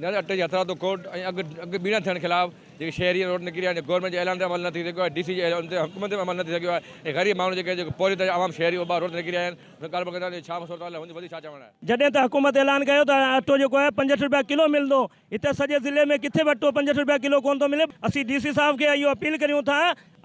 نه اٽي جي هٿرادو کوٽ ۽ اگهه اگهه ٻيڻا ٿيڻ خلاف جيڪي شهري روڊ نڪري آيا آهن گورنمينٽ جي اعلان تي عمل نه ٿي سگهيو آهي ڊي سي جي اعلان تي حڪم تي به عمل نه ٿي سگهيو آهي ۽ غريب ماڻهو جيڪي جيڪو پورهيت عوام شهري اڀا روڊ تي نڪري آيا آهن انهن ڳالهه ٻولهه ڪندا ڇا صورتحال آهي هن جو وڌيڪ ڇا چوڻ آهي. جڏهن ته حڪومت اعلان ڪيو ته اٽو جيڪو آهي 65 رپيا ڪلو ملندو هتي سڄي ضلعي ۾ ڪٿي به اٽو 65 رپيا ڪلو ڪونه ٿو ملي اسين ڊي سي صاحب کي اهو اپيل ڪريون ٿا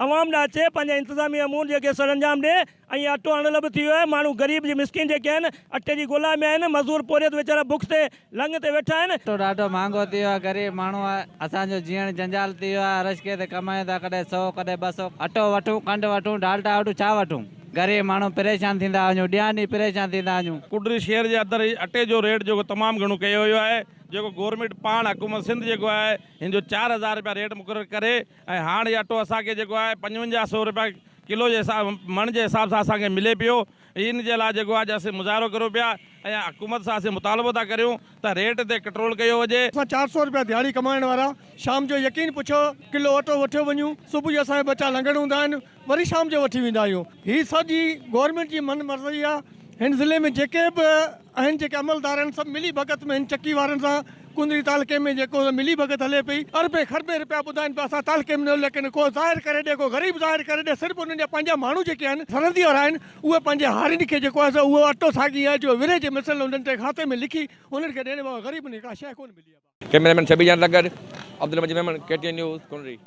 عوام ڏانهن اچي پنهنجا انتظامي امور جيڪي سرانجام ڏي ۽ اٽو اڻلڀ ٿي ويو آهي ماڻهو غريب جي مسڪين جيڪي آهن اٽي جي ڳولا ۾ آهن مزور پورهيت ويچارا بک تي لڱ تي ويٺا آهن. اٽو ڏاڍو مهانگو ٿي ويو آهي غريب ماڻهو آهي اسان جو جيئڻ جنجال ٿي ويو آهي رشڪي تي ڪمايون ٿا ڪڏهن سئو ڪڏهن 2 سئو اٽو وٺون کنڊ وٺون ڊالٽا وٺون ڇا وٺون غريب ماڻهو پريشان ٿيندا وڃون ڏينهان ڏينهن پريشان ٿيندا وڃون. ڪنڊري شهر جي اندر اٽي جو ريٽ جيڪو تمام گهڻو ڪيو ويو آهي جيڪو گورنمينٽ پاڻ حڪومت سنڌ جيڪو آهي هن جو 4000 رپيا ريٽ مقرر ڪري ۽ هاڻ هي اٽو اسان کي جيڪو آهي 55 سو رپيا ڪلو جي حساب مڻ جي حساب سان اسان کي ملي پيو ان جي لاء جيڪو آهي اسين مظاهرو ڪريون پيا ۽ حڪومت سان اسين مطالبو ٿا ڪريون ته ريٽ تي ڪنٽرول ڪيو وڃي. اسان 400 رپيا دهاڙي ڪمائڻ وارا شام جو يقين پڇو ڪلو اٽو وٺيو وڃون صبح جو اسان جا ٻچا لنگڙ هوندا آهن وري شام جو وٺي ويندا آهيون هي سڄي گورنمينٽ جي من مرضي آهي هن ضلعي ۾ جيڪي به آهن جيڪي عملدار آهن سڀ ملي ڀڳت ۾ هن چڪي وارن سان ڪنري تعلقي ۾ جيڪو ملي ڀڳت هلي پئي اربين خربين رپيا ٻڌائين پيا اسان تعلقي ۾ نه ليڪن ڪو ظاهر ڪري ڏي ڪو غريب ظاهر ڪري ڏي صرف انهن جا پنهنجا ماڻهو جيڪي آهن سرندي وارا آهن اهي پنهنجي هارين کي جيڪو آهي سو اهو اٽو ساڳي آهي جو ورهيه جي مثل انهن تي کاتي ۾ لکي انهن کي ڏيڻ بابا غريبن کي ڪا شيء ڪونه ملي آهي. ڪئميرا مين شبير جان سان گڏ Abdul Majeed Memon, K T N news, Kunri.